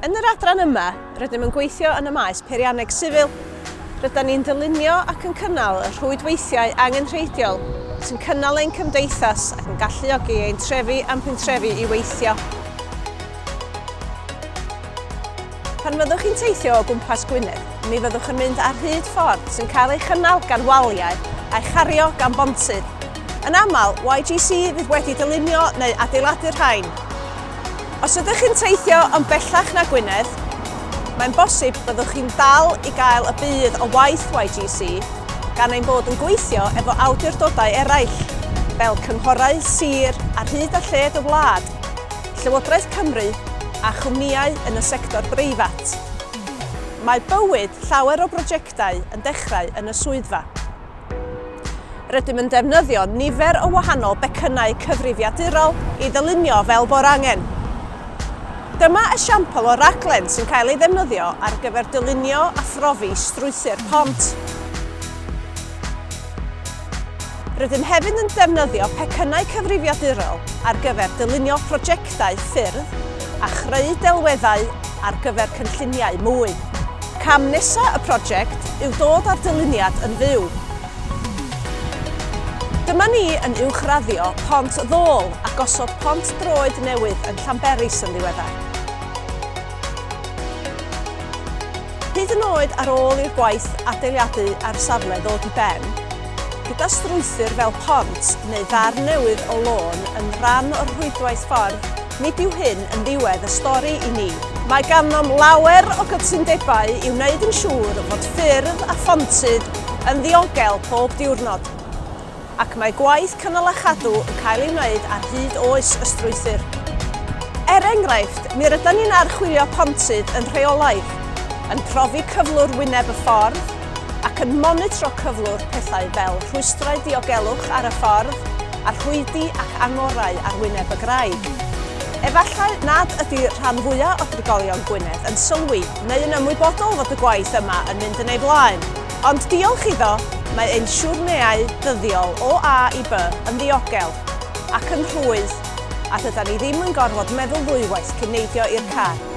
Yn yr adran yma, rydym yn gweithio yn y maes peirianneg sifil. Rydan ni'n dylunio ac yn cynnal y rhwydweithiau angenrheidiol sy'n cynnal ein cymdeithas ac yn galluogi ein trefi a'n pentrefi i weithio. Pan fyddwch chi'n teithio o gwmpas Gwynedd, mi fyddwch yn mynd ar hyd ffordd sy'n cael ei chynnal gan waliau a'i chario gan bontydd. Yn aml, YGC fydd wedi dylunio neu adeiladu'r rhain. Os ydych chi'n teithio yn bellach na Gwynedd, mae'n bosib byddwch chi'n dal i gael y budd o waith YGC gan ein bod yn gweithio efo awdurdodau eraill, fel cynghorau sir ar hyd a lled y wlad, Llywodraeth Cymru a chwmnïau yn y sector breifat. Mae bywyd llawer o brojectau yn dechrau yn y swyddfa. Rydym yn defnyddio nifer o wahanol becynnau cyfrifiadurol i ddylunio fel bo'r angen. Dyma esiampl o raglen sy'n cael ei ddefnyddio ar gyfer dylunio a phrofi strwythur pont. Rydym hefyd yn defnyddio pecynnau cyfrifiadurol ar gyfer dylunio prosiectau ffyrdd a chreu delweddau ar gyfer cynlluniau mwy. Cam nesaf y prosiect yw dod â'r dyluniad yn fyw. Dyma ni yn uwchraddio Pont Ddôl a gosod pont droed newydd yn Llanberis yn ddiweddar. Hyd yn oed ar ôl i'r gwaith adeiladu ar safle ddod i ben, gyda strwythur fel pont neu ddarn newydd o lôn yn rhan o'r rhwydwaith ffordd, nid yw hyn yn ddiwedd y stori i ni. Mae ganddo'm lawer o gytundebau i wneud yn siŵr fod ffyrdd a phontydd yn ddiogel pob diwrnod, ac mae gwaith cynnal a chadw yn cael ei wneud ar hyd oes y strwythur. Er enghraifft, mi rydan ni'n archwilio pontydd yn rheolaidd, yn profi cyflwr wyneb y ffordd, ac yn monitro cyflwr pethau fel rhwystrau diogelwch ar y ffordd a rhwydi ac angorau ar wyneb y graig. Efallai nad ydy rhan fwyaf o drigolion Gwynedd yn sylwi neu yn ymwybodol fod y gwaith yma yn mynd yn ei flaen, ond diolch iddo, mae ein siwrneau dyddiol o A i B yn ddiogel ac yn rhwydd a dydan ni ddim yn gorfod meddwl ddwywaith cyn neidio i'r car.